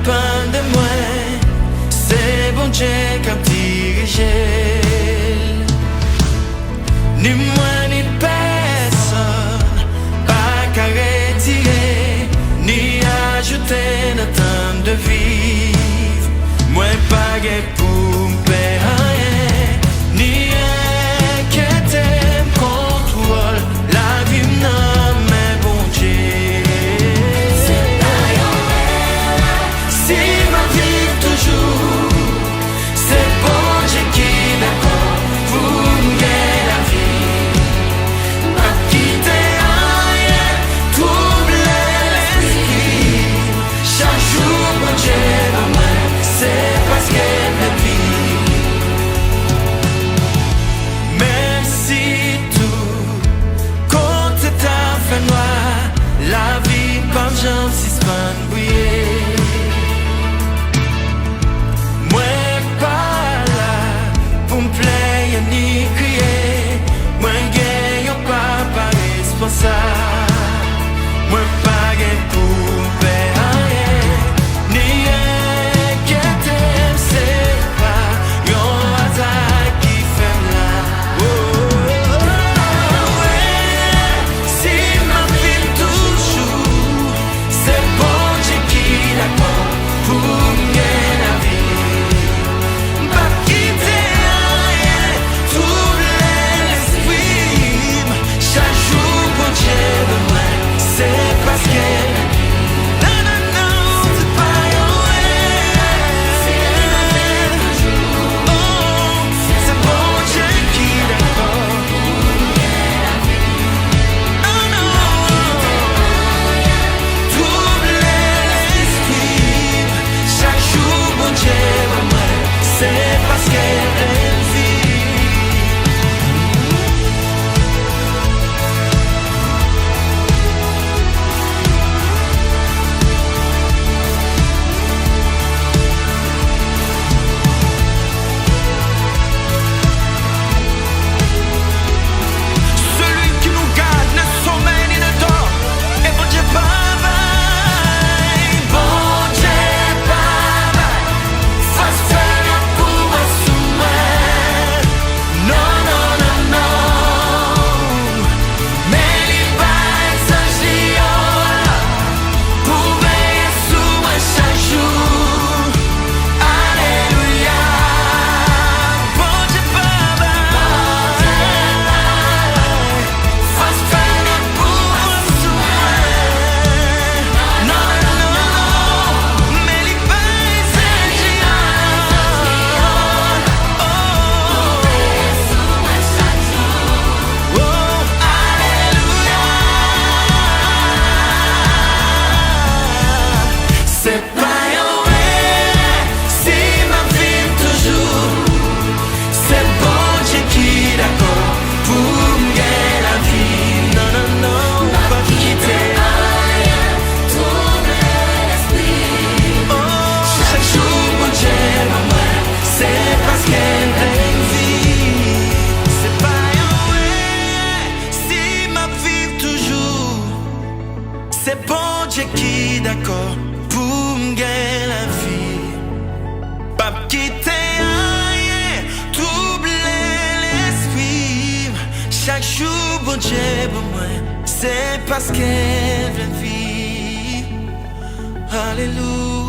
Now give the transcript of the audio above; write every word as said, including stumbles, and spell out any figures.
Depann de mwen, se Bondye k ap dirije l. Ni mwen ni pèsonn pa ka retire ni ajoute nan tan de viv. Mwen pa gen pou m pè anyen, ni enkyete m. Kontwòl lavi m nan men Bondye. Se pa yon erè si m ap viv toujou. Se Bondye ki dakò pou m gen lavi. M p ap kite anyen twouble lespri m. Chak jou Bondye ban mwen, se paske m vle viv. Menm si tout kote ta fè nwa, lavi m p ap janm sispann briye. Mwen pa la pou m plenyen ni kriye. Mwen gen yon papa responsab. Mwen pa gen pou m pè anyen, ni enkyete m. Se pa yon aza ki fè m la. Oh, oh, oh, oh, oh. Si m ap viv toujou, se Bondye ki dakò pou m gen lavi. M p ap kite anyen twouble lespri m. Chak jou Bondye ban mwen, se paske. Non, non, non, se pa yon erè. Oh, se Bondye ki dakò. Oh, non. Twouble lespri m. Chak jou Bondye ban mwen, se paske l vle m viv. Seli ki nou gad nan somèy ni nan dòm, e Bondye pa bay. Bondye pa bay. Fòs fè nèt pou wè sou mwen. Non, non, non, non. Men li bay zanj li yo lòd pou veye sou mwen chak jou. Alelouya. Bondye pa bay. Fòs fè nèt pou wè sou mwen. Non, non, non, non. Men li bay zanj li yo. Oh, oh, alelouya. Se pa yon erè si m ap viv toujou. Se Bondye ki dakò pou m gen lavi. Non, non, non, m p ap kite anyen twouble lespri m. Oh, chak jou Bondye ban mwen, se paske l vle m viv. Se pa yon erè si m ap viv toujou. Se Bondye ki dakò pou m gen lavi. P ap kite anyen twouble lespri m. Chak jou Bondye ban mwen, se paske l vle m viv. Alelouya.